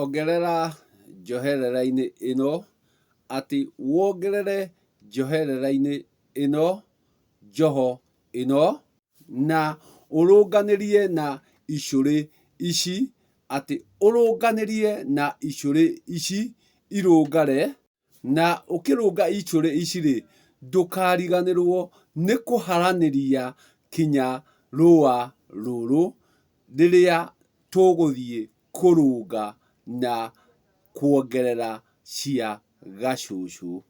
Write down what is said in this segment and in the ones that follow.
Ongerera njoherera-inĩ ĩno atĩ wongerere njoherera-inĩ ĩno njoho ĩno, na ũrũnganĩrie na icũrĩ ici atĩ ũrũnganĩrie na icũrĩ ici irũngare, na ũkĩrũnga icũrĩ ici-rĩ, ndũkariganĩrwo nĩ kũharanĩria kinya rũa rũrũ rĩrĩa tũgũthiĩ kũrũnga na kuongerera cia gacũcũ.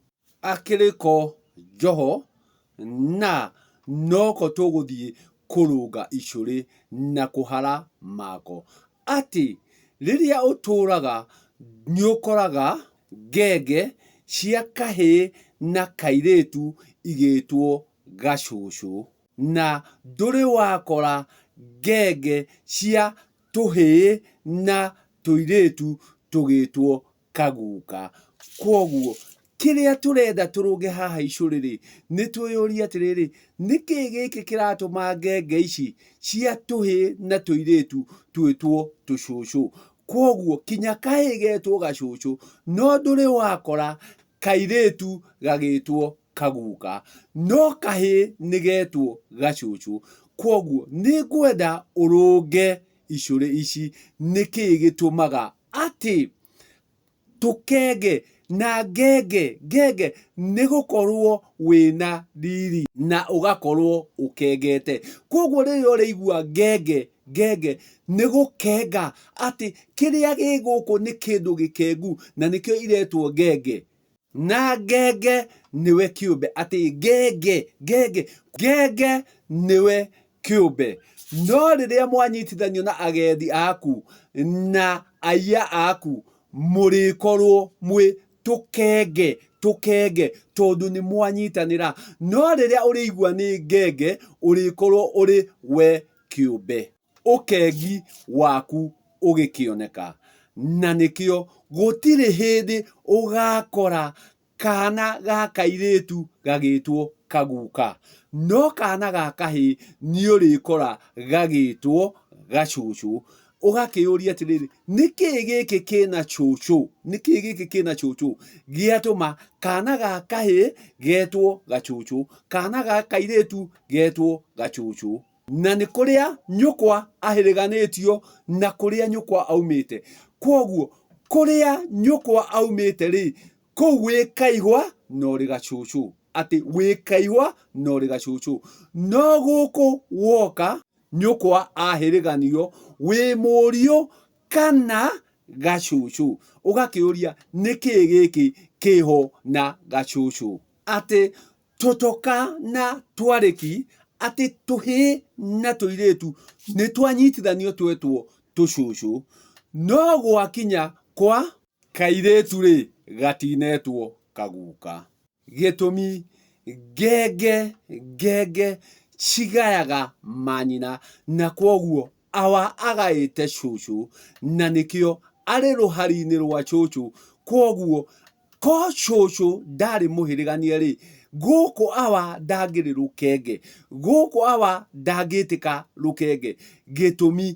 Akĩrĩ ko njoho na noko tũgũthiĩ kũrũnga icũrĩ na kũhara mako. Atĩ rĩrĩa ũtũraga nĩũkoraga ngenge cia kahĩĩ na kairĩtu igĩtwo gacũcũ. Na ndũrĩ wakora ngenge cia tũhĩĩ na tũirĩtu tũgĩtwo kaguka. Kwoguo kĩrĩa tũrenda tũrũnge haha icũrĩ-rĩ, nĩ twĩyũrie atĩrĩrĩ, nĩkĩ gĩkĩ kĩratũma ngenge ici cia tũhĩĩ na tũirĩtu twĩtwo tũcũcũ? Kwoguo kinya kahĩĩ getwo gacũcũ, no ndũrĩ wakora kairĩtu gagĩtwo kaguka, no kahĩĩ nĩ getwo gacũcũ. Kwoguo nĩ ngwenda ũrũnge icũrĩ ici, nĩkĩ gĩtũmaga atĩ tũkenge na ngenge ngenge nĩ gũkorwo wĩna riri na ũgakorwo ũkengete. Kwoguo rĩrĩa ũrĩigua ngenge ngenge nĩ gũkenga atĩ kĩrĩa gĩ gũkũ nĩ kĩndũ gĩkengu na nĩkĩo iretwo ngenge. Na ngenge nĩwe kĩũmbe atĩ ngenge ngenge ngenge nĩwe kĩũmbe. No rĩrĩa mwanyitithanio na agendi aku na aiya aku mũrĩkorwo mwĩ tũkenge tũkenge tondũ nĩ mwanyitanĩra. No rĩrĩa ũrĩigua nĩ ngenge ũrĩkorwo ũrĩ we kĩũmbe. Ũkengi waku ũgĩkĩoneka. Na nĩkĩo gũtirĩ hĩndĩ ũgakora kana ga kairĩtu gagĩtwo kaguka. No kana ga kahĩĩ nĩũrĩkora gagĩtwo gacũcũ. Ũgakĩyũria atĩrĩrĩ, nĩkĩĩ gĩkĩ kĩna cũcũ? Nĩkĩĩ gĩkĩ kĩna cũcũ gĩatũma kana ga kahĩĩ getwo gacũcũ, kana ga kairĩtu getwo gacũcũ? Na nĩ kũrĩa nyũkwa ahĩrĩganĩtio na kũrĩa nyũkwa aumĩte. Kwoguo kũrĩa nyũkwa aumĩte rĩ, kũu wĩ kaihwa na ũrĩ gacũcũ. Atĩ wĩ kaihwa na ũrĩ gacũcũ. No gũkũ woka nyũkwa ahĩrĩganio wĩ mũriũ kana gacũcũ. Ũgakĩũria nĩkĩĩ gĩkĩ kĩho na gacũcũ? Atĩ Tũtoka na twarĩki, atĩ tũhĩĩ na tũirĩtu nĩ twanyitithanio twetwo tũcũcũ. No gwakinya kwa. Kairĩtu-rĩ, gatinetwo kaguka. Gĩtũmi, ngenge ngenge cigayaga manyina na kwoguo Awa agaĩte cũcũ na nĩkĩo arĩ rũhari-inĩ rwa cũcũ kwoguo ko cũcũ ndarĩ mũhĩrĩganie-rĩ, gũkũ awa ndangĩrĩ rũkenge, gũkũ awa ndangĩtĩka rũkenge, gĩtũmi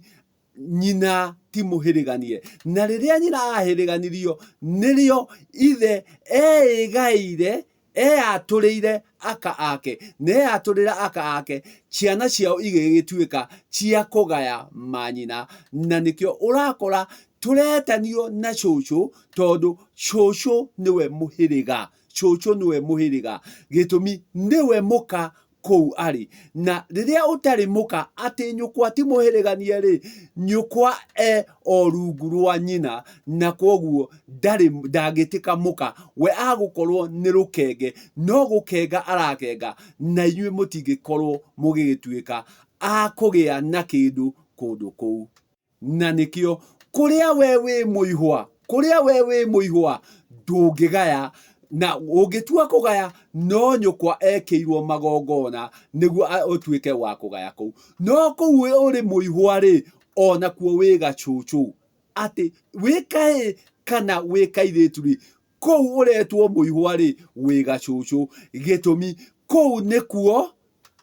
nyina ti mũhĩrĩganie. Na rĩrĩa nyina ahĩrĩganirio nĩrĩo ithe eĩgaĩire Eyatũrĩire aka ake, na eyatũrĩra aka ake, ciana ciao igĩgĩtuĩka cia kũgaya manyina. Na nĩkĩo ũrakora tũretanio na cũcũ, tondũ cũcũ nĩwe mũhĩrĩga, cũcũ nĩwe mũhĩrĩga. Gĩtũmi nĩwe mũka kũu arĩ. Na rĩrĩa ũtarĩ mũka, atĩ nyũkwa ti mũhĩrĩganie-rĩ, nyũkwa e o rungu rwa nyina, na kwoguo ndarĩ ndangĩtĩka mũka, we agũkorwo nĩ rũkenge, no gũkenga arakenga, na inyuĩ mũtingĩkorwo mũgĩgĩtuĩka a kũgĩa na kĩndũ kũndũ kũu. Na nĩkĩo kũrĩa we wĩ mũihwa, kũrĩa we wĩ mũihwa ndũngĩgaya, na ũngĩtua kũgaya no nyũkwa ekĩirwo magongona nĩguo ũtuĩke wa kũgaya kũu. No kũu ũrĩ mũihwa-rĩ, onakuo wĩ gacũcũ. Atĩ wĩ kahĩĩ kana wĩ kairĩtu-rĩ, kũu ũretwo mũihwa-rĩ, wĩ gacũcũ. Gĩtũmi, kũu nĩkuo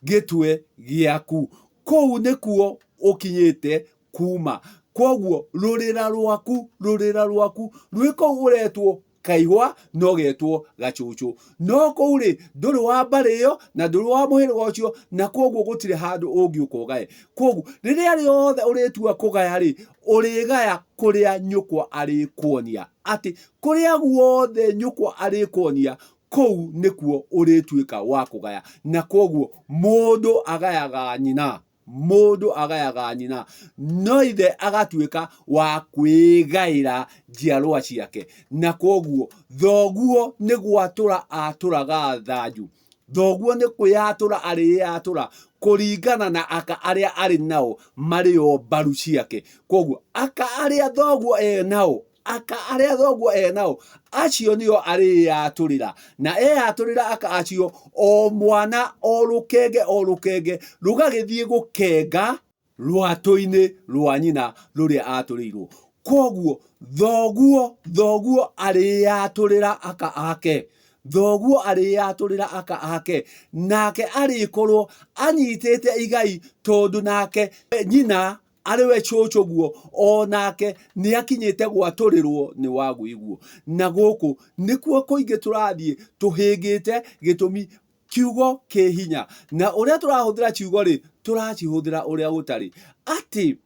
gĩtwe gĩaku. Kũu nĩkuo ũkinyĩte kuma. Kwoguo rũrĩra rwaku, rũrĩra rwaku rwĩ kũu ũretwo kaihwa na ũgetwo gacũcũ. No kũu rĩ, ndũrĩ wa mbarĩ ĩyo na ndũrĩ wa mũhĩrĩga ũcio na kwoguo gũtirĩ handũ ũngĩũka ũgae. Kwoguo rĩrĩa rĩothe ũrĩtua kũgaya rĩ, ũrĩgaya kũrĩa nyũkwa arĩkuonia. Atĩ kũrĩa guothe nyũkwa arĩkuonia, kũu nĩkuo ũrĩtuĩka wa kũgaya. Na kwoguo mũndũ agayaga nyina. Mũndũ agayaga nyina, no ithe agatuĩka wa kwĩgaĩra njiarwa ciake. Na kwoguo thoguo nĩ gwatũra atũraga thanju. Thoguo nĩ kwĩyatũra arĩyatũra kũringana na aka arĩa arĩ nao marĩ o mbaru ciake. Kwoguo aka arĩa thoguo e nao, aka arĩa thoguo e nao, acio nĩo arĩyatũrĩra. Na eyatũrĩra aka acio, o mwana o rũkenge o rũkenge rũgagĩthiĩ gũkenga rwatũ-inĩ rwa nyina rũrĩa atũrĩirwo. Kwoguo thoguo, thoguo arĩyatũrĩra aka ake. Thoguo arĩyatũrĩra aka ake, nake arĩkorwo anyitĩte igai tondũ nake nyina arĩ we cũcũ guo, o nake nĩ akinyĩte gwatũrĩrwo nĩ wagui guo. Na gũkũ nĩkuo kũingĩ tũrathiĩ tũhĩngĩte gĩtũmi kiugo kĩ hinya. Na ũrĩa tũrahũthĩra ciugo rĩ, tũracihũthĩra ũrĩa gũtarĩ. Atĩ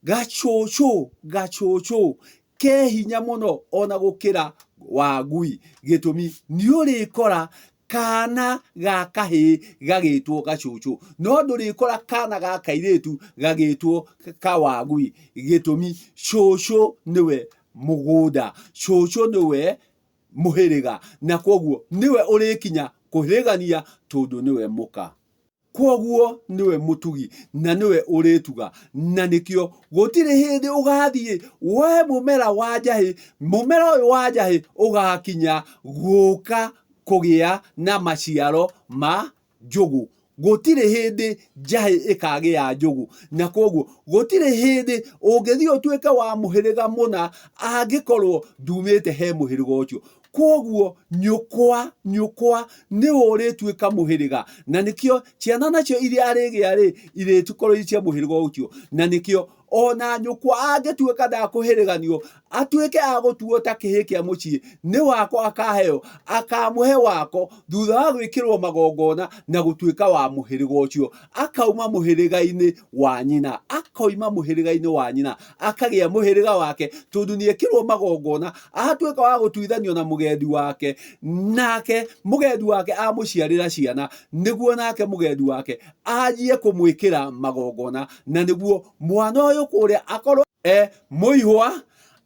gacũcũ, gacũcũ ke hinya mũno ona gũkĩra wagui. Gĩtũmi nĩ ũrĩkora kana ga kahĩĩ gagĩtwo gacũcũ, no ndũrĩkora kana ga kairĩtu gagĩtwo kawagui. Gĩtũmi cũcũ nĩwe mũgũnda, cũcũ nĩwe mũhĩrĩga, na kwoguo nĩwe ũrĩkinya kũhĩrĩgania tondũ nĩwe mũka. Kwoguo nĩwe mũtugi na nĩwe ũrĩtuga, na nĩkĩo gũtirĩ hĩndĩ ũgathiĩ woe mũmera wa njahĩ, mũmera ũyũ wa njahĩ ũgakinya gũka kũgĩa na maciaro ma njũgũ. Gũtirĩ hĩndĩ njahĩ ĩkagĩa njũgũ, na kwoguo gũtirĩ hĩndĩ ũngĩthiĩ ũtuĩke wa mũhĩrĩga mũna angĩkorwo ndumĩte he mũhĩrĩga ũcio. Kwoguo nyũkwa, nyũkwa nĩwe ũrĩtuĩka mũhĩrĩga, na nĩkĩo ciana nacio iria arĩgĩa-rĩ, irĩkorwo irĩ cia mũhĩrĩga ũcio. Na nĩkĩo ona nyũkwa angĩtuĩka ndakũhĩrĩganio, atuĩke agũtuo ta kĩhĩĩ kĩa mũciĩ, nĩ wako akaheo, akamũhe wako thutha wa gwĩkĩrwo magongona na gũtuĩka wa mũhĩrĩga ũcio. Akauma mũhĩrĩga-inĩ wa nyina, akoima mũhĩrĩga-inĩ wa nyina, akagĩa mũhĩrĩga wake, tondũ nĩ ekĩrwo magongona, atuĩka wa gũtuithanio na mũgendi wake, nake mũgendi wake amũciarĩra ciana, nĩguo nake mũgendi wake anjie kũmwĩkĩra magongona, na nĩguo mwana ũyũ kũrĩa akorwo e mũihwa,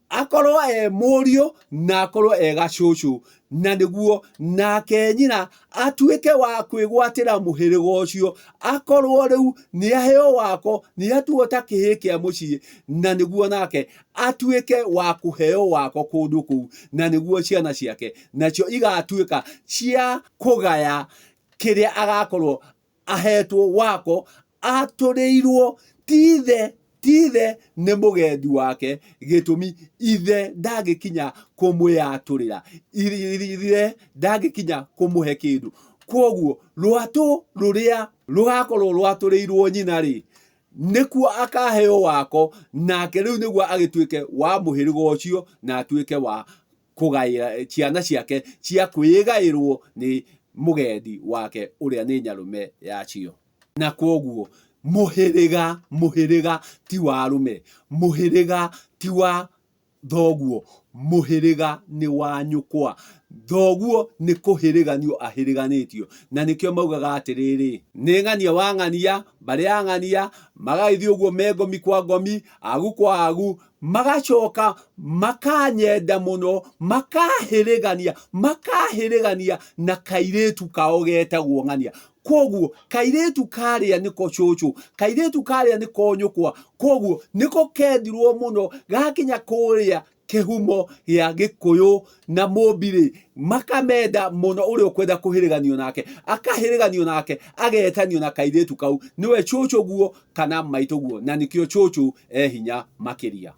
akorwo e mũriũ, na akorwo e gacũcũ, na nĩguo nake nyina atuĩke wa kwĩgwatĩra mũhĩrĩga ũcio, akorwo rĩu nĩ aheo wako, nĩ atuo ta kĩhĩĩ kĩa mũciĩ, na nĩguo nake atuĩke wa kũheo wako kũndũ kũu, na nĩguo ciana ciake nacio igatuĩka cia kũgaya kĩrĩa agakorwo ahetwo wako, atũrĩirwo ti ithe, ti ithe nĩ mũgendi wake, gĩtũmi ithe ndangĩkinya kũmwĩyatũrĩra, ithe ndangĩkinya kũmũhe kĩndũ. Kwoguo rwatũ rũrĩa rũgakorwo rwatũrĩirwo nyina rĩ, nĩkuo akaheo wako, nake rĩu nĩguo agĩtuĩke wa mũhĩrĩga ũcio na atuĩke wa kũgaĩra ciana ciake cia kwĩgaĩrwo nĩ mũgendi wake ũrĩa nĩ nyarũme yacio. Na kwoguo mũhĩrĩga, mũhĩrĩga ti wa arũme, mũhĩrĩga ti wa thoguo, mũhĩrĩga nĩ wa nyũkwa. Thoguo nĩ kũhĩrĩganio ahĩrĩganĩtio. Na nĩkĩo maugaga atĩrĩrĩ, nĩ ng'ania wa ng'ania, mbarĩ ya ng'ania, magagĩthiĩ ũguo me ngomi kwa ngomi, agu kwa agu, magacoka makanyenda mũno, makahĩrĩgania, makahĩrĩgania na kairĩtu kao getagwo ng'ania. Kwoguo kairĩtu karĩa nĩko cũcũ, kairĩtu karĩa nĩko nyũkwa, kwoguo nĩko kendirwo mũno gakinya kũrĩa kĩhumo gĩa Gĩkũyũ na Mũmbi-rĩ, makamenda mũno ũrĩa ũkwenda kũhĩrĩganio nake, akahĩrĩganio nake, agetanio na kairĩtu kau, nĩwe cũcũ guo kana maitũ guo, na nĩkĩo cũcũ e hinya makĩria.